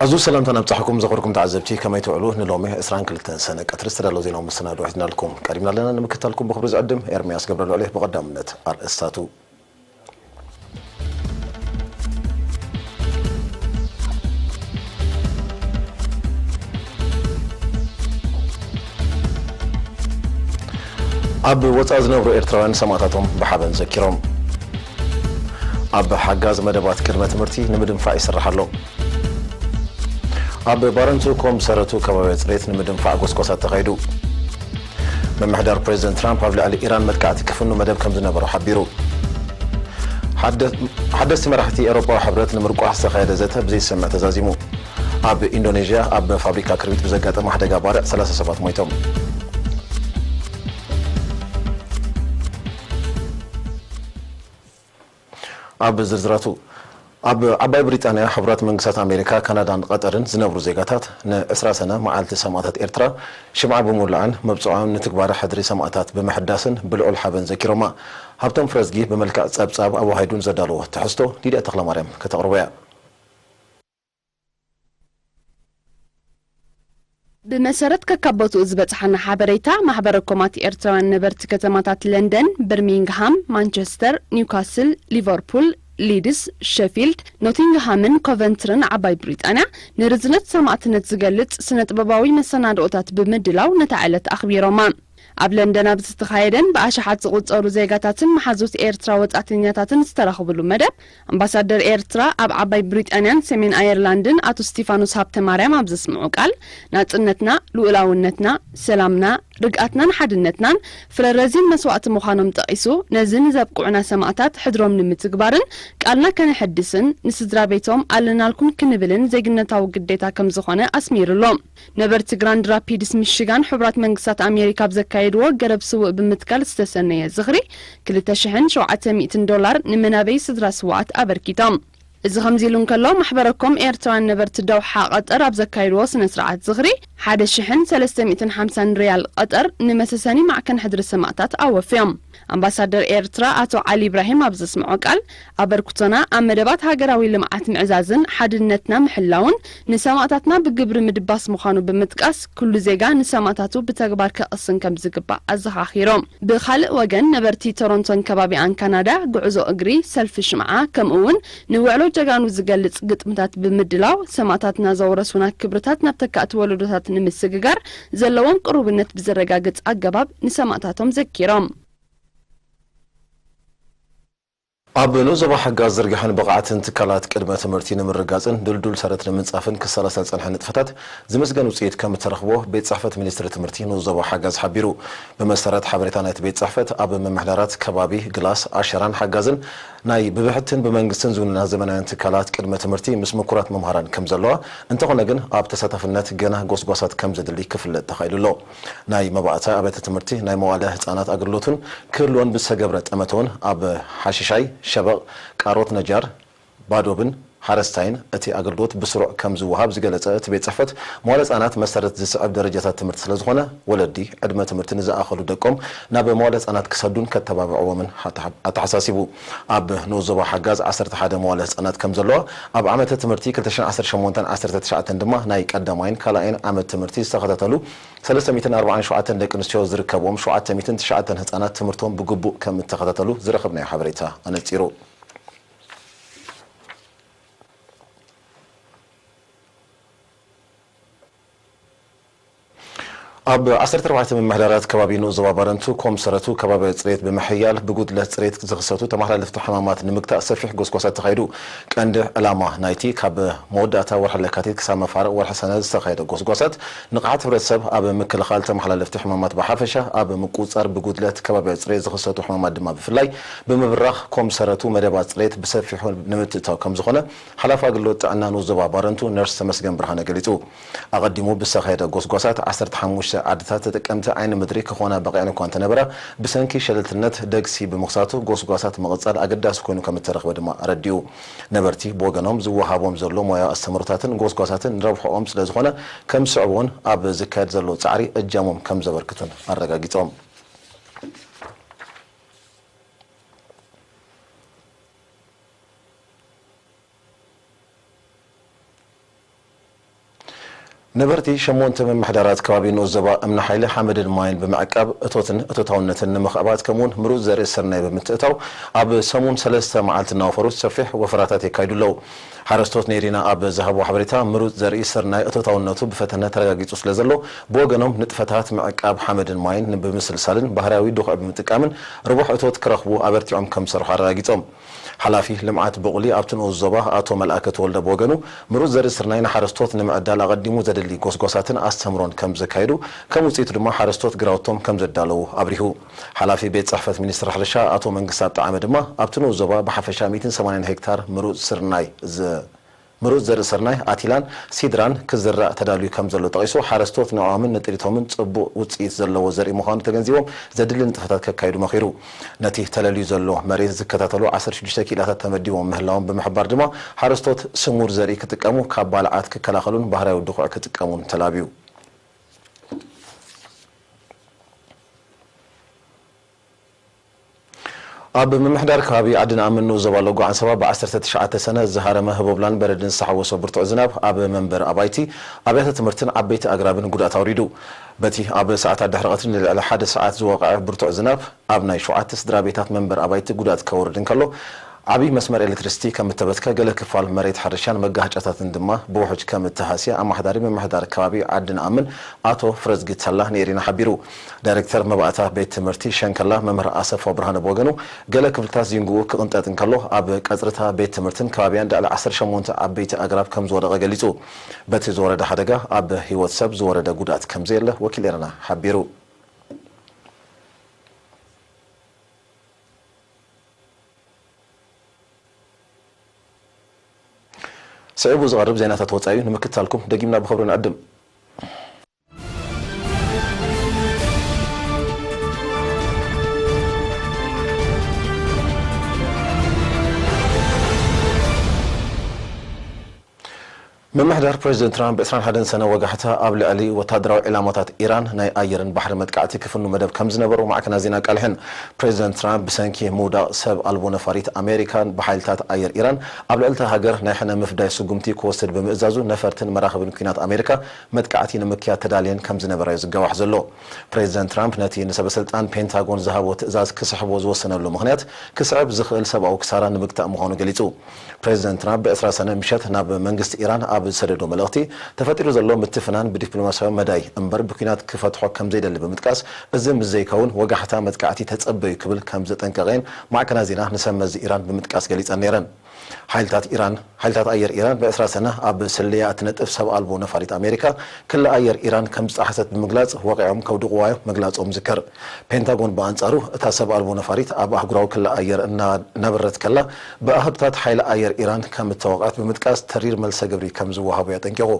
ኣዝዩ ሰላምታ ነብጻሕኩም ዘኽብርኩም ተዓዘብቲ፣ ከመይ ትውዕሉ? ንሎሚ ዕስራን ክልተን ሰነ ቀትሪ ዝተዳለዉ ዜናዊ መሰናድኦ ሒዝናልኩም ቀሪብና ኣለና። ንምክታልኩም ብኽብሪ ዝዕድም ኤርምያስ ገብረልዑል እየ። ብቐዳምነት ኣርእስታቱ። ኣብ ወጻኢ ዝነብሩ ኤርትራውያን ሰማእታቶም ብሓበን ዘኪሮም። ኣብ ሓጋዝ መደባት ቅድመ ትምህርቲ ንምድንፋዕ ይስራሕ ኣሎ። ኣብ ባረንቱ ኮም ሰረቱ ከባቢ ጽሬት ንምድንፋዕ ጎስጓሳት ተኻይዱ። ምምሕዳር ፕሬዚደንት ትራምፕ ኣብ ልዕሊ ኢራን መጥቃዕቲ ክፍኑ መደብ ከም ዝነበሮ ሓቢሩ። ሓደ-፣ ሓደስቲ መራሕቲ ኤውሮጳዊ ሕብረት ንምርቋሕ ዝተኻየደ ዘተ ብዘይስምዕ ተዛዚሙ። ኣብ ኢንዶኔዥያ ኣብ ፋብሪካ ክርቢት ብዘጋጠመ ሓደጋ ባርዕ ሰላሳ ሰባት ሞይቶም። ኣብ ዝርዝራቱ፣ ኣብ ዓባይ ብሪጣንያ፣ ሕቡራት መንግስታት ኣሜሪካ፣ ካናዳን ቀጠርን ዝነብሩ ዜጋታት ንዕስራ ሰነ መዓልቲ ሰማእታት ኤርትራ ሽምዓ ብምውላዕን መብጽዖም ንትግባረ ሕድሪ ሰማእታት ብምሕዳስን ብልዑል ሓበን ዘኪሮማ። ሃብቶም ፍረዝጊ ብመልክዕ ጸብጻብ ኣዋሂዱን ዘዳለዎ ትሕዝቶ ሊድያ ተኽለማርያም ከተቕርቦ እያ። ብመሰረት ከካብ ቦትኡ ዝበጽሓና ሓበሬታ፣ ማሕበረ ኮማት ኤርትራውያን ነበርቲ ከተማታት ለንደን፣ በርሚንግሃም፣ ማንቸስተር፣ ኒውካስል፣ ሊቨርፑል፣ ሊድስ፣ ሸፊልድ፣ ኖቲንግሃምን ኮቨንትርን ዓባይ ብሪጣንያ ንርዝነት ሰማእትነት ዝገልጽ ስነ-ጥበባዊ መሰናድኦታት ብምድላው ነታ ዕለት ኣኽቢሮማ። ኣብ ለንደን ኣብ ዝተኻየደን ብኣሽሓት ዝቑጸሩ ዜጋታትን መሓዙት ኤርትራ ወጻእተኛታትን ዝተረኽብሉ መደብ፣ ኣምባሳደር ኤርትራ ኣብ ዓባይ ብሪጣንያን ሰሜን ኣየርላንድን ኣቶ ስቲፋኖስ ሃብተማርያም ኣብ ዘስምዑ ቃል፣ ናጽነትና፣ ልኡላውነትና፣ ሰላምና፣ ርግኣትናን ሓድነትናን ፍረ ረዚን መስዋእቲ ምዃኖም ጠቒሱ፣ ነዚ ንዘብቅዑና ሰማእታት ሕድሮም ንምትግባርን ቃልና ከነሐድስን ንስድራ ቤቶም ኣለናልኩም ክንብልን ዜግነታዊ ግዴታ ከም ዝኾነ ኣስሚሩሎም። ነበርቲ ግራንድ ራፒድስ ሚሽጋን ሕቡራት መንግስታት ኣሜሪካ ኣብ ዘካየድዎ ገረብ ስውእ ብምትካል ዝተሰነየ ዝኽሪ ክልተ ሽሕን ሸውዓተ ሚእትን ዶላር ንመናበይ ስድራ ስውኣት ኣበርኪቶም። እዚ ከምዚ ኢሉ እንከሎ፣ ማሕበረ ኮም ኤርትራውያን ነበርቲ ዶውሓ ቀጠር ኣብ ዘካየድዎ ስነ ስርዓት ዝኽሪ ሓደ ሽሕን ሰለስተ ሚእትን ሓምሳን ሪያል ቀጠር ንመሰሰኒ ማዕከን ሕድሪ ሰማእታት ኣወፍዮም። ኣምባሳደር ኤርትራ ኣቶ ዓሊ ኢብራሂም ኣብ ዘስምዖ ቃል፣ ኣበርክቶና ኣብ መደባት ሃገራዊ ልምዓት ምዕዛዝን ሓድነትና ምሕላውን ንሰማእታትና ብግብሪ ምድባስ ምዃኑ ብምጥቃስ፣ ኩሉ ዜጋ ንሰማእታቱ ብተግባር ከቕስን ከም ዝግባእ ኣዘኻኺሮም። ብኻልእ ወገን፣ ነበርቲ ቶሮንቶን ከባቢኣን ካናዳ፣ ጉዕዞ እግሪ፣ ሰልፊ ሽምዓ፣ ከምኡ እውን ንውዕሎ ጀጋኑ ዝገልጽ ግጥምታት ብምድላው፣ ሰማእታትና ዘውረሱና ክብርታት ናብ ተካእቲ ወለዶታት ንምስግጋር ዘለዎም ቅሩብነት ብዘረጋግጽ ኣገባብ ንሰማእታቶም ዘኪሮም። ኣብ ንኡስ ዞባ ሓጋዝ ዝርግሐን ብቕዓትን ትካላት ቅድመ ትምህርቲ ንምርጋጽን ድልዱል ሰረት ንምንጻፍን ክሰላሰል ዝጸንሐ ንጥፈታት ዝምስገን ውጽኢት ከም እተረኽቦ ቤት ጽሕፈት ሚኒስትሪ ትምህርቲ ንኡስ ዞባ ሓጋዝ ሓቢሩ። ብመሰረት ሓበሬታ ናይቲ ቤት ጽሕፈት፣ ኣብ ምምሕዳራት ከባቢ ግላስ፣ ኣሸራን ሓጋዝን ናይ ብብሕትን ብመንግስትን ዝውንና ዘመናውያን ትካላት ቅድመ ትምህርቲ ምስ ምኩራት መምሃራን ከም ዘለዋ፣ እንተኾነ ግን ኣብ ተሳታፍነት ገና ጎስጓሳት ከም ዘድሊ ክፍለጥ ተኻኢሉ ኣሎ። ናይ መባእታ ኣብያተ ትምህርቲ ናይ መዋለ ህጻናት ኣገልግሎትን ክህልወን ብዝተገብረ ጠመተ እውን ኣብ ሓሽሻይ፣ ሸበቕ፣ ቃሮት ነጃር፣ ባዶብን ሓረስታይን እቲ ኣገልግሎት ብስሩዕ ከም ዝወሃብ ዝገለጸ እቲ ቤት ጽሕፈት፣ መዋለ ህጻናት መሰረት ዝስዕብ ደረጃታት ትምህርቲ ስለ ዝኾነ፣ ወለዲ ዕድመ ትምህርቲ ንዝኣኸሉ ደቆም ናብ መዋለ ህጻናት ክሰዱን ከተባብዕዎምን ኣተሓ-፣ ኣተሓሳሲቡ። ኣብ ንኡስ ዞባ ሓጋዝ ዓሰርተ ሓደ መዋለ ህጻናት ከም ዘለዋ፣ ኣብ ዓመተ ትምህርቲ ክልተ ሽሕን ዓሰርተ ሸሞንተን ዓሰርተ ትሽዓተን ድማ ናይ ቀዳማይን ካልኣይን ዓመት ትምህርቲ ዝተኸታተሉ ሰለስተ ሚእትን ኣርባዓን ሸውዓተን ደቂ ኣንስትዮ ዝርከብዎም ሸውዓተ ሚእትን ትሽዓተን ህጻናት ትምህርቶም ብግቡእ ከም እተኸታተሉ ዝረኸብናዮ ሓበሬታ ኣነጺሩ። ኣብ ዓሰርተ ኣርባዕተ ምምሕዳራት ከባቢ ንኡስ ዞባ ባረንቱ ኮምሰረቱ ከባብያዊ ጽሬት ብምሕያል ብጉድለት ጽሬት ዝኽሰቱ ተመሓላለፍቲ ሕማማት ንምግታእ ሰፊሕ ጎስጓሳት ተኻይዱ። ቀንዲ ዕላማ ናይቲ ካብ መወዳእታ ወርሒ ለካቲት ክሳብ መፋርቕ ወርሒ ሰነ ዝተኻየደ ጎስጓሳት ንቕሓት ሕብረተሰብ ኣብ ምክልኻል ተመሓላለፍቲ ሕማማት ብሓፈሻ፣ ኣብ ምቁጽጻር ብጉድለት ከባብያዊ ጽሬት ዝኽሰቱ ሕማማት ድማ ብፍላይ ብምብራኽ ኮምሰረቱ መደባት ጽሬት ብሰፊሑ ንምትእትታው ከም ዝኾነ ሓላፊ ኣገልግሎት ጥዕና ንኡስ ዞባ ባረንቱ ነርስ ተመስገን ብርሃነ ገሊጹ። ኣቐዲሙ ብዝተኻየደ ጎስጓሳት ዓሰርተ ሓሙሽተ ዓድታት ተጠቀምቲ ዓይኒ ምድሪ ክኾና በቒዐን እኳ እንተነበራ፣ ብሰንኪ ሸለልትነት ደግሲ ብምኽሳቱ ጎስጓሳት ምቕጻል ኣገዳሲ ኮይኑ ከም እተረኽበ ድማ ኣረዲኡ። ነበርቲ ብወገኖም ዝወሃቦም ዘሎ ሞያዊ ኣስተምህሮታትን ጎስጓሳትን ንረብሕኦም ስለ ዝኾነ ከም ዝስዕብዎን ኣብ ዝካየድ ዘሎ ጻዕሪ እጃሞም ከም ዘበርክቱን ኣረጋጊጾም። ነበርቲ ሸሞንተ ምምሕዳራት ከባቢ ንኡስ ዞባ እምኒ ሓይሊ ሓመድን ማይን ብምዕቃብ እቶትን እቶታውነትን ንምኽዕባት ከምኡውን ምሩፅ ዘርኢ ስርናይ ብምትእታው ኣብ ሰሙን ሰለስተ መዓልቲ እናወፈሩ ሰፊሕ ወፈራታት የካይዱ ኣለዉ። ሓረስቶት ኔሪና ኣብ ዝሃብዎ ሓበሬታ ምሩፅ ዘርኢ ስርናይ እቶታውነቱ ብፈተነ ተረጋጊፁ ስለ ዘሎ ብወገኖም ንጥፈታት ምዕቃብ ሓመድን ማይን ብምስልሳልን ባህርያዊ ድኹዒ ብምጥቃምን ርቡሕ እቶት ክረኽቡ ኣበርቲዖም ከም ዝሰርሑ ኣረጋጊፆም። ሓላፊ ልምዓት ብቑሊ ኣብቲ ንኡስ ዞባ ኣቶ መልኣከ ተወልደ ብወገኑ፣ ምሩፅ ዘርኢ ስርናይ ንሓረስቶት ንምዕዳል ኣቐዲሙ ዘድሊ ጎስጓሳትን ኣስተምሮን ከም ዘካየዱ፣ ከም ውፅኢቱ ድማ ሓረስቶት ግራውቶም ከም ዘዳለዉ ኣብሪሁ። ሓላፊ ቤት ፅሕፈት ሚኒስትር ሕርሻ ኣቶ መንግስታብ ጠዓመ ድማ ኣብቲ ንኡስ ዞባ ብሓፈሻ ሚእትን ሰማንያን ሄክታር ምሩፅ ስርናይ ዝ- ምሩፅ ዘርኢ ስርናይ፣ ኣቲላን ሲድራን ክዝራእ ተዳልዩ ከም ዘሎ ጠቒሱ፣ ሓረስቶት ንዕኦምን ንጥሪቶምን ጽቡቕ ውጽኢት ዘለዎ ዘርኢ ምዃኑ ተገንዚቦም ዘድሊ ንጥፈታት ከካይዱ መኺሩ። ነቲ ተለልዩ ዘሎ መሬት ዝከታተሉ ዓሰርተ ሽዱሽተ ክኢላታት ተመዲቦም ምህላዎም ብምሕባር ድማ፣ ሓረስቶት ስሙር ዘርኢ ክጥቀሙ፣ ካብ ባልዓት ክከላኸሉን ባህርያዊ ድኹዒ ክጥቀሙን ተላብዩ። ኣብ ምምሕዳር ከባቢ ዓዲ ንኣምን ንኡስ ዞባ ሎጎ ዓንሰባ ብ ዓሰርተ ትሽዓተ ሰነ ዝሃረመ ህቦብላን በረድን ዝተሓወሶ ብርቱዕ ዝናብ ኣብ መንበር ኣባይቲ፣ ኣብያተ ትምህርትን ዓበይቲ ኣግራብን ጉድኣት ኣውሪዱ። በቲ ኣብ ሰዓታት ድሕሪ ቀትሪ ንልዕሊ ሓደ ሰዓት ዝወቕዐ ብርቱዕ ዝናብ ኣብ ናይ ሸውዓተ ስድራ ቤታት መንበር ኣባይቲ ጉድኣት ከውርድ እንከሎ፣ ዓብዪ መስመር ኤሌክትሪሲቲ ከም እተበትከ፣ ገለ ክፋል መሬት ሕርሻን መጋሃጫታትን ድማ ብውሕጅ ከም እተሃስየ ኣማሓዳሪ ምምሕዳር ከባቢ ዓዲ ንኣምን ኣቶ ፍረዝጊ ተላ ንኤሪና ሓቢሩ። ዳይሬክተር መባእታ ቤት ትምህርቲ ሸንከላ መምህር ኣሰፋ ብርሃነ ብወገኑ፣ ገለ ክፍልታት ዚንጉኡ ክቕንጠጥ እንከሎ፣ ኣብ ቀጽርታ ቤት ትምህርትን ከባቢያን ልዕሊ ዓሰርተ ሸሞንተ ዓበይቲ ኣግራብ ከም ዝወደቐ ገሊጹ። በቲ ዝወረደ ሓደጋ ኣብ ህይወት ሰብ ዝወረደ ጉድኣት ከም ዘየለ ወኪል ኤረና ሓቢሩ። ስዒቡ ዝቐርብ ዜናታት ወጻኢ እዩ። ንምክትታልኩም ደጊምና ብኽብሪ ንዕድም። ምምሕዳር ፕሬዚደንት ትራምፕ ዕስራን ሓደን ሰነ ወጋሕታ ኣብ ልዕሊ ወታደራዊ ዒላማታት ኢራን ናይ ኣየርን ባሕሪ መጥቃዕቲ ክፍኑ መደብ ከም ዝነበሮ ማዕከናት ዜና ኣቃልሐን። ፕሬዚደንት ትራምፕ ብሰንኪ ምውዳቕ ሰብ ኣልቦ ነፋሪት ኣሜሪካን ብሓይልታት ኣየር ኢራን ኣብ ልዕሊ እታ ሃገር ናይ ሕነ ምፍዳይ ስጉምቲ ክወስድ ብምእዛዙ ነፈርትን መራኽብን ኲናት ኣሜሪካ መጥቃዕቲ ንምክያድ ተዳልየን ከም ዝነበራ እዩ ዝገዋሕ ዘሎ። ፕሬዚደንት ትራምፕ ነቲ ንሰበ ስልጣን ፔንታጎን ዝሃቦ ትእዛዝ ክስሕቦ ዝወሰነሉ ምኽንያት ክስዕብ ዝኽእል ሰብኣዊ ክሳራ ንምግታእ ምዃኑ ገሊጹ። ፕሬዚደንት ትራምፕ ብ ዕስራ ሰነ ምሸት ናብ መንግስቲ ኢራን ኣብ ዝሰደዶ መልእኽቲ፣ ተፈጢሩ ዘሎ ምትፍናን ብዲፕሎማስያዊ መዳይ እምበር ብኲናት ክፈትሖ ከም ዘይደሊ ብምጥቃስ፣ እዚ ምስ ዘይከውን ወጋሕታ መጥቃዕቲ ተጸበዩ ክብል ከም ዘጠንቀቐን ማዕከናት ዜና ንሰብ መዚ ኢራን ብምጥቃስ ገሊጸን ነይረን። ሓይልታት ኢራን፣ ሓይልታት ኣየር ኢራን ብ ዕስራ ሰነ ኣብ ስለያ እትነጥፍ ሰብ ኣልቦ ነፋሪት ኣሜሪካ ክሊ ኣየር ኢራን ከም ዝጠሓሰት ብምግላጽ ወቒዖም ከውድቕዋ እዮም ምግላጾም ዝከር። ፔንታጎን ብኣንጻሩ፣ እታ ሰብ ኣልቦ ነፋሪት ኣብ ኣህጉራዊ ክሊ ኣየር እናበረት ከላ ብኣሃዱታት ሓይሊ ኣየር ኢራን ከም እተወቕዐት ብምጥቃስ ተሪር መልሰ ግብሪ ከም ዝወሃቦ እዩ ኣጠንቂቑ።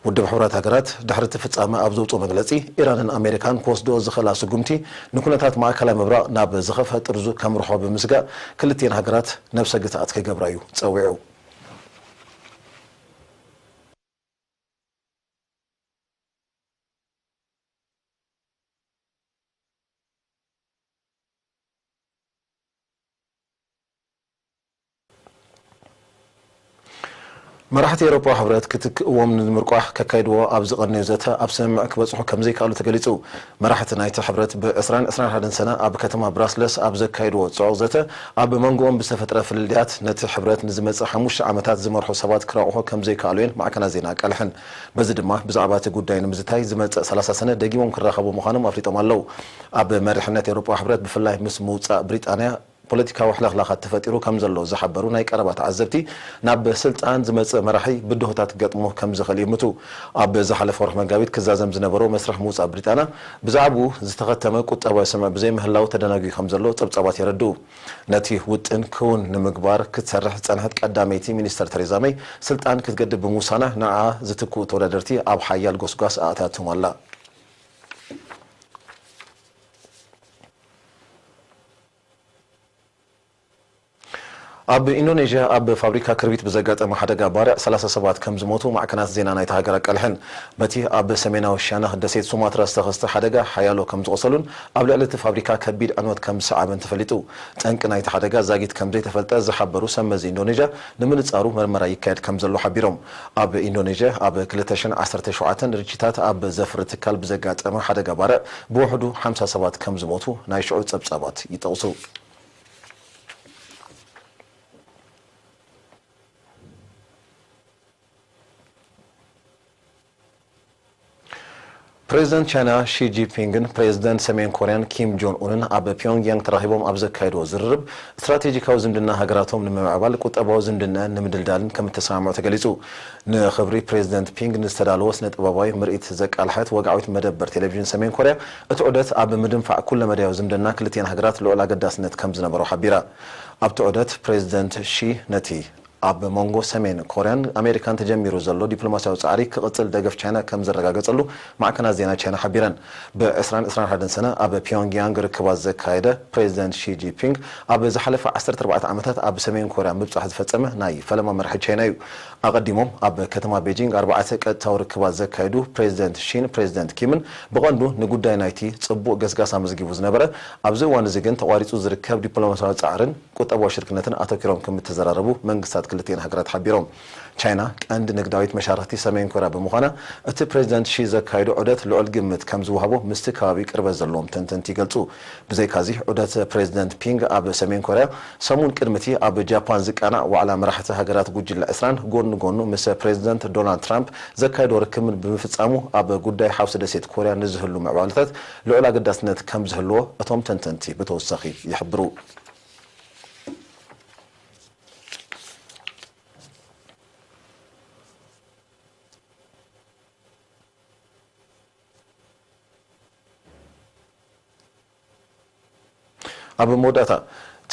ውድብ ሕቡራት ሃገራት ድሕሪ እቲ ፍጻመ ኣብ ዘውጽኦ መግለጺ፣ ኢራንን ኣሜሪካን ክወስድኦ ዝኽእላ ስጉምቲ ንኩነታት ማእከላይ ምብራቕ ናብ ዝኸፍአ ጥርዙ ከምርሖ ብምስጋእ፣ ክልቲኤን ሃገራት ነብሰ ግትኣት ክገብራ እዩ ጸዊዑ። መራሕቲ ኤውሮጳዊ ሕብረት ክትክእዎም ንምርቋሕ ከካይድዎ ኣብ ዝቐነዩ ዘተ ኣብ ስምምዕ ክበጽሑ ከም ዘይከኣሉ ተገሊጹ። መራሕቲ ናይቲ ሕብረት ብ ዕስራን ዕስራን ሓደን ሰነ ኣብ ከተማ ብራስለስ ኣብ ዘካይድዎ ጽዑቕ ዘተ፣ ኣብ መንጎኦም ብዝተፈጥረ ፍልልያት ነቲ ሕብረት ንዝመጽእ ሓሙሽተ ዓመታት ዝመርሑ ሰባት ክረቑሑ ከም ዘይከኣሉ እየን ማዕከናት ዜና ኣቃልሐን። በዚ ድማ ብዛዕባ እቲ ጉዳይ ንምዝታይ ዝመጽእ ሰላሳ ሰነ ደጊሞም ክራኸቡ ምዃኖም ኣፍሊጦም ኣለዉ። ኣብ መሪሕነት ኤውሮጳዊ ሕብረት ብፍላይ ምስ ምውጻእ ብሪጣንያ ፖለቲካዊ ሕልኽላኻት ተፈጢሩ ከም ዘሎ ዝሓበሩ ናይ ቀረባ ተዓዘብቲ፣ ናብ ስልጣን ዝመጽእ መራሒ ብድሆታት ክገጥሞ ከም ዝኽእል ይእምቱ። ኣብ ዝሓለፈ ወርሒ መጋቢት ክዛዘም ዝነበሮ መስርሕ ምውጻእ ብሪጣንያ ብዛዕባኡ ዝተኸተመ ቁጠባዊ ስምምዕ ብዘይምህላው ተደናጒዩ ከም ዘሎ ጸብጻባት የረድኡ። ነቲ ውጥን ክውን ንምግባር ክትሰርሕ ዝጸንሐት ቀዳመይቲ ሚኒስተር ተሬዛ መይ ስልጣን ክትገድብ ብምውሳና ንዓ ዝትክኡ ተወዳደርቲ ኣብ ሓያል ጎስጓስ ኣእትያቶም ኣላ። ኣብ ኢንዶኔዥያ ኣብ ፋብሪካ ክርቢት ብዘጋጠመ ሓደጋ ባርዕ ሰላሳ ሰባት ከም ዝሞቱ ማዕከናት ዜና ናይታ ሃገር ኣቃልሐን። በቲ ኣብ ሰሜናዊ ሻነኽ ደሴት ሱማትራ ዝተኸስተ ሓደጋ ሓያሎ ከም ዝቖሰሉን ኣብ ልዕሊ እቲ ፋብሪካ ከቢድ ዕንወት ከም ዝሰዓበን ተፈሊጡ። ጠንቂ ናይቲ ሓደጋ ዛጊት ከም ዘይተፈልጠ ዝሓበሩ ሰብ መዚ ኢንዶኔዥያ፣ ንምንጻሩ መርመራ ይካየድ ከም ዘሎ ሓቢሮም። ኣብ ኢንዶኔዥያ ኣብ ክልተ ሽሕን ዓሰርተ ሸውዓተን ርችታት ኣብ ዘፍሪ ትካል ብዘጋጠመ ሓደጋ ባርዕ ብውሕዱ ሓምሳ ሰባት ከም ዝሞቱ ናይ ሽዑ ጸብጻባት ይጠቕሱ። ፕሬዚደንት ቻይና ሺ ጂንፒንግን ፕሬዚደንት ሰሜን ኮርያን ኪም ጆን ኡንን ኣብ ፒዮንግያንግ ተራኺቦም ኣብ ዘካየድዎ ዝርርብ፣ ስትራቴጂካዊ ዝምድና ሃገራቶም ንምምዕባል፣ ቁጠባዊ ዝምድናኣን ንምድልዳልን ከም እተሰማምዑ ተገሊጹ። ንኽብሪ ፕሬዚደንት ፒንግ ንዝተዳለወ ስነ-ጥበባዊ ምርኢት ዘቃልሐት ወግዓዊት መደበር ቴሌቪዥን ሰሜን ኮርያ፣ እቲ ዑደት ኣብ ምድንፋዕ ኩለመዳያዊ ዝምድና ክልቲኣን ሃገራት ልዑል ኣገዳስነት ከም ዝነበሮ ሓቢራ። ኣብቲ ዑደት፣ ፕሬዚደንት ሺ ነቲ ኣብ መንጎ ሰሜን ኮርያን ኣሜሪካን ተጀሚሩ ዘሎ ዲፕሎማስያዊ ጻዕሪ ክቕጽል ደገፍ ቻይና ከም ዘረጋገጸሉ ማዕከናት ዜና ቻይና ሓቢረን። ብ ዕስራን ዕስራን ሓደን ሰነ ኣብ ፒዮንግያንግ ርክባት ዘካየደ ፕሬዚደንት ሺ ጂንፒንግ፣ ኣብ ዝሓለፈ ዓሰርተ ኣርባዕተ ዓመታት ኣብ ሰሜን ኮርያ ምብጻሕ ዝፈጸመ ናይ ፈለማ መራሒ ቻይና እዩ። ኣቐዲሞም ኣብ ከተማ ቤጂንግ ኣርባዕተ ቀጥታዊ ርክባት ዘካየዱ ፕሬዚደንት ሺን ፕሬዚደንት ኪምን፣ ብቐንዱ ንጉዳይ ናይቲ ጽቡቕ ገስጋስ ኣመዝጊቡ ዝነበረ፣ ኣብዚ እዋን እዚ ግን ተቋሪጹ ዝርከብ ዲፕሎማስያዊ ጻዕርን ቁጠባዊ ሽርክነትን ኣተኲሮም ከም እተዘራረቡ መንግስታት ክልቲኣን ሃገራት ሓቢሮም። ቻይና ቀንዲ ንግዳዊት መሻርኽቲ ሰሜን ኮርያ ብምዃና፣ እቲ ፕሬዚደንት ሺ ዘካየዶ ዑደት ልዑል ግምት ከም ዝወሃቦ ምስቲ ከባቢ ቅርበት ዘለዎም ተንተንቲ ይገልጹ። ብዘይካዚ፣ ዑደት ፕሬዚደንት ፒንግ ኣብ ሰሜን ኮርያ፣ ሰሙን ቅድሚቲ ኣብ ጃፓን ዝቃናዕ ዋዕላ መራሕቲ ሃገራት ጉጅለ ዕስራን ጎኒ ጎኑ ምስ ፕሬዚደንት ዶናልድ ትራምፕ ዘካየዶ ርክብን ብምፍጻሙ፣ ኣብ ጉዳይ ሓውሲ ደሴት ኮርያ ንዝህሉ ምዕባለታት ልዑል ኣገዳስነት ከም ዝህልዎ እቶም ተንተንቲ ብተወሳኺ ይሕብሩ። ኣብ መወዳእታ፣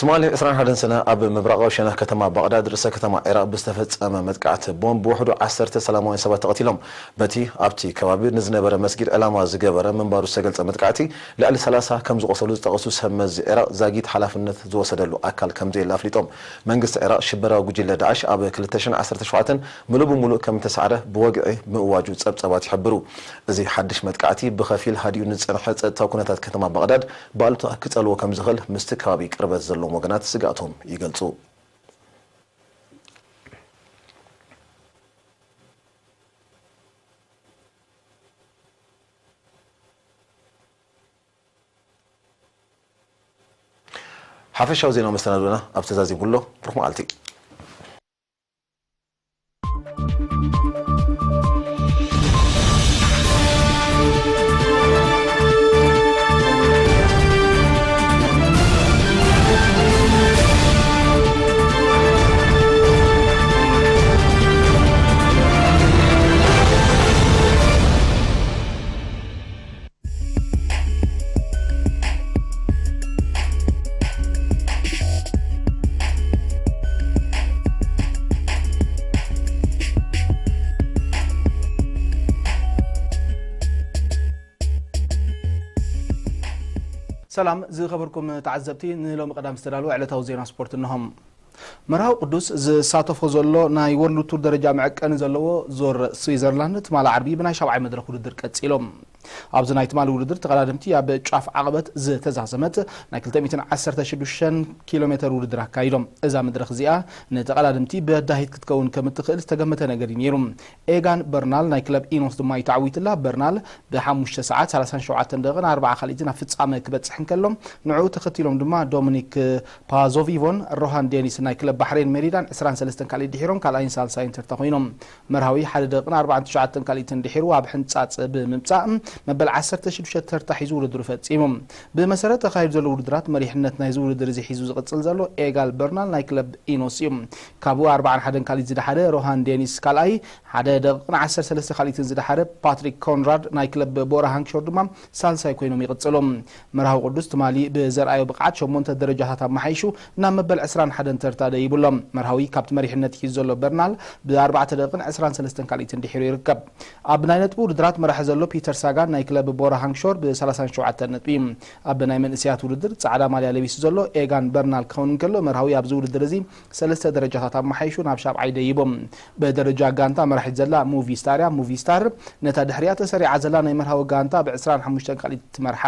ትማሊ ዕስራን ሓደን ሰነ ኣብ ምብራቓዊ ሸነኽ ከተማ ባቕዳድ፣ ርእሰ ከተማ ዒራቕ፣ ብዝተፈጸመ መጥቃዕቲ ቦምብ ብውሕዱ ዓሰርተ ሰላማውያን ሰባት ተቐቲሎም። በቲ ኣብቲ ከባቢ ንዝነበረ መስጊድ ዕላማ ዝገበረ ምንባሩ ዝተገልጸ መጥቃዕቲ፣ ልዕሊ ሰላሳ ከም ዝቖሰሉ ዝጠቐሱ ሰብ መዚ ዒራቕ፣ ዛጊት ሓላፍነት ዝወሰደሉ ኣካል ከም ዘየለ ኣፍሊጦም። መንግስቲ ዒራቕ ሽበራዊ ጉጅለ ዳዕሽ ኣብ ክልተ ሽሕን ዓሰርተ ሸውዓተን ምሉእ ብምሉእ ከም እተሳዕረ ብወግዒ ምእዋጁ ጸብጻባት ይሕብሩ። እዚ ሓድሽ መጥቃዕቲ ብኸፊል ሃዲኡ ንዝጸንሐ ጸጥታዊ ኩነታት ከተማ ባቕዳድ ብኣሉታ ክጸልዎ ከም ዝኽእል ምስቲ ከባቢ ቅርበት ዘለዎም ወገናት ስግኣቶም ይገልጹ። ሓፈሻዊ ዜናዊ መሰናዶና ኣብ ተዛዚሙ ኣሎ። ብሩኽ መዓልቲ። ሰላም ዝኸበርኩም ተዓዘብቲ፣ ንሎሚ ቀዳም ዝተዳለወ ዕለታዊ ዜና ስፖርት እንሆም። መርሃዊ ቅዱስ ዝሳተፎ ዘሎ ናይ ወርልድ ቱር ደረጃ መዐቀኒ ዘለዎ ዞር ስዊዘርላንድ ትማሊ ዓርቢ ብናይ ሻብዓይ መድረኽ ውድድር ቀጺሎም። ኣብዚ ናይ ትማሊ ውድድር ተቐዳደምቲ ኣብ ጫፍ ዓቐበት ዝተዛዘመት ናይ ክልተ ሚእትን ዓሰርተ ሽዱሽተን ኪሎ ሜተር ውድድር ኣካይዶም። እዛ መድረኽ እዚኣ ንተቐዳደምቲ በዳሂት ክትከውን ከም እትኽእል ዝተገመተ ነገር እዩ ነይሩ። ኤጋን በርናል ናይ ክለብ ኢኖስ ድማ እዩ ተዓዊቱላ። በርናል ብሓሙሽተ ሰዓት ሰላሳን ሸውዓተን ደቂቕን ኣርባዓ ካልኢትን ኣብ ፍጻመ ክበጽሕ እንከሎ፣ ንዕኡ ተኸቲሎም ድማ ዶሚኒክ ፓዞቪቮን ሮሃን ዴኒስ ናይ ክለብ ባሕሬን ሜሪዳን ዕስራን ሰለስተን ካልኢት ድሒሮም ካልኣይን ሳልሳይን ተርታ ኮይኖም። መርሃዊ ሓደ ደቂቕን ኣርባዓን ትሽዓተን ካልኢትን ድሒሩ ኣብ ሕንጻጽ ብምምጻእ መበል ዓሰርተ ሽዱሽተ ተርታ ሒዙ ውድድሩ ፈጺሙ። ብመሰረት ተኻይዱ ዘሎ ውድድራት መሪሕነት ናይዚ ውድድር እዚ ሒዙ ዝቕጽል ዘሎ ኤጋል በርናል ናይ ክለብ ኢኖስ እዩ። ካብኡ ኣርባዓን ሓደን ካልኢት ዝደሓረ ሮሃን ዴኒስ ካልኣይ፣ ሓደ ደቂቕን ዓሰርተ ሰለስተ ካልኢትን ዝደሓረ ፓትሪክ ኮንራድ ናይ ክለብ ቦራ ሃንግሾር ድማ ሳልሳይ ኮይኖም ይቕጽሉ። መርሃዊ ቅዱስ ትማሊ ብዘርኣዮ ብቕዓት ሸሞንተ ደረጃታት ኣመሓይሹ ናብ መበል ዕስራን ሓደን ተርታ ደይቡ ኣሎ። መርሃዊ ካብቲ መሪሕነት ሒዙ ዘሎ በርናል ብኣርባዕተ ደቂቕን ዕስራን ሰለስተን ካልኢትን ድሒሩ ይርከብ። ኣብ ናይ ነጥቢ ውድድራት መራሒ ዘሎ ፒተር ሳጋን ናይ ክለብ ቦራ ሃንግሾር ብ ሰላሳን ሸውዓተን ነጥቢ። ኣብ ናይ መንእሰያት ውድድር ጻዕዳ ማልያ ለቢሱ ዘሎ ኤጋን በርናል ክኸውን እንከሎ፣ መርሃዊ ኣብዚ ውድድር እዚ ሰለስተ ደረጃታት ኣመሓይሹ ናብ ሻብዓይ ደይቦም። ብደረጃ ጋንታ መራሒት ዘላ ሙቪስታር እያ። ሙቪስታር ነታ ድሕሪያ ተሰሪዓ ዘላ ናይ መርሃዊ ጋንታ ብ ዕስራን ሓሙሽተን ካልኢት ትመርሓ።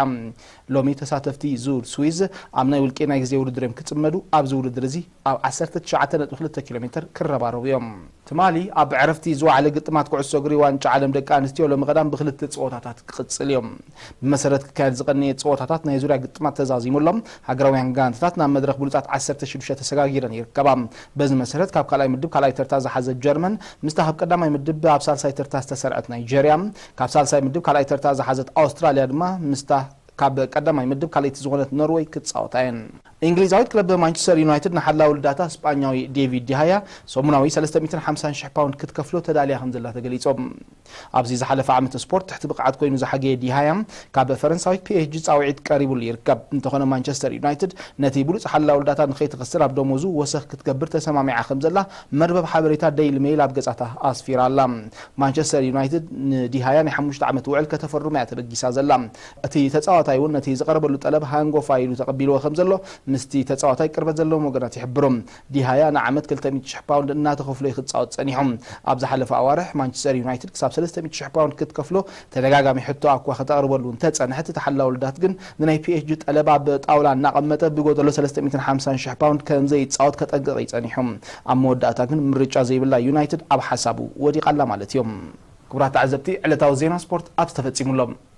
ሎሚ ተሳተፍቲ ዙር ስዊዝ ኣብ ናይ ውልቂ ናይ ግዜ ውድድር እዮም ክጽመዱ። ኣብዚ ውድድር እዚ ኣብ ዓሰርተ ትሽዓተ ነጥቢ ክልተ ኪሎ ሜትር ክረባረቡ እዮም። ትማሊ ኣብ ዕረፍቲ ዝወዓለ ግጥማት ኩዕሶ እግሪ ዋንጫ ዓለም ደቂ ኣንስትዮ ሎሚ ቀዳም ብክልተ ጸወታታት ክቕጽል እዮም። ብመሰረት ክካየድ ዝቐነየ ጸወታታት ናይ ዙርያ ግጥማት ተዛዚሙ ኣሎ። ሃገራውያን ጋንታታት ናብ መድረኽ ብሉጻት ዓሰርተ ሽዱሽተ ተሰጋጊረን ይርከባ። በዚ መሰረት ካብ ካልኣይ ምድብ ካልኣይ ተርታ ዝሓዘት ጀርመን ምስታ ካብ ቀዳማይ ምድብ ኣብ ሳልሳይ ተርታ ዝተሰርዐት ናይጀርያ፣ ካብ ሳልሳይ ምድብ ካልኣይ ተርታ ዝሓዘት ኣውስትራልያ ድማ ምስታ ካብ ቀዳማይ ምድብ ካልኣይቲ ዝኾነት ኖርወይ ክጻወታ እየን። እንግሊዛዊት ክለብ ማንቸስተር ዩናይትድ ንሓላዊ ልዳታ ስጳኛዊ ዴቪድ ዲሃያ ሰሙናዊ ሰለስተ ሚእትን ሓምሳን ሽሕ ፓውንድ ክትከፍሎ ተዳልያ ከም ዘላ ተገሊጹ። ኣብዚ ዝሓለፈ ዓመት ስፖርት ትሕቲ ብቕዓት ኮይኑ ዝሓገየ ዲሃያ ካብ ፈረንሳዊት ፒኤስጂ ጻውዒት ቀሪቡሉ ይርከብ። እንተኾነ ማንቸስተር ዩናይትድ ነቲ ብሉጽ ሓላዊ ልዳታ ንኸይትኸስር ኣብ ደሞዙ ወሰኽ ክትገብር ተሰማሚዓ ከም ዘላ መርበብ ሓበሬታ ዴይሊ ሜይል ኣብ ገጻታ ኣስፊራ ኣላ። ማንቸስተር ዩናይትድ ንዲሃያ ናይ ሓሙሽተ ዓመት ውዕል ከተፈርሞ እያ ተበጊሳ ዘላ። እቲ ተጻዋታይ እውን ነቲ ዝቐረበሉ ጠለብ ሃንጎፋ ኢሉ ተቐቢልዎ ከም ዘሎ ምስቲ ተጻዋታይ ቅርበት ዘለዎም ወገናት ይሕብሩ። ዲሃያ ንዓመት ክልተ ሚእቲ ሽሕ ፓውንድ እናተኸፍሎ እዩ ክጻወት ጸኒሑ። ኣብ ዝሓለፈ ኣዋርሕ ማንቸስተር ዩናይትድ ክሳብ ሰለስተ ሚእቲ ሽሕ ፓውንድ ክትከፍሎ ተደጋጋሚ ሕቶ ኣኳ ከተቕርበሉ እንተጸንሐት፣ እቲ ሓላዊ ልዳት ግን ንናይ ፒኤስጂ ጠለብ ኣብ ጣውላ እናቐመጠ ብጎደሎ ሰለስተ ሚእትን ሓምሳን ሽሕ ፓውንድ ከም ዘይጻወት ከጠንቅቕ እዩ ጸኒሑ። ኣብ መወዳእታ ግን ምርጫ ዘይብላ ዩናይትድ ኣብ ሓሳቡ ወዲቓ ኣላ ማለት እዩ። ክቡራት ተዓዘብቲ፣ ዕለታዊ ዜና ስፖርት ኣብዚ ተፈጺሙ ኣሎ።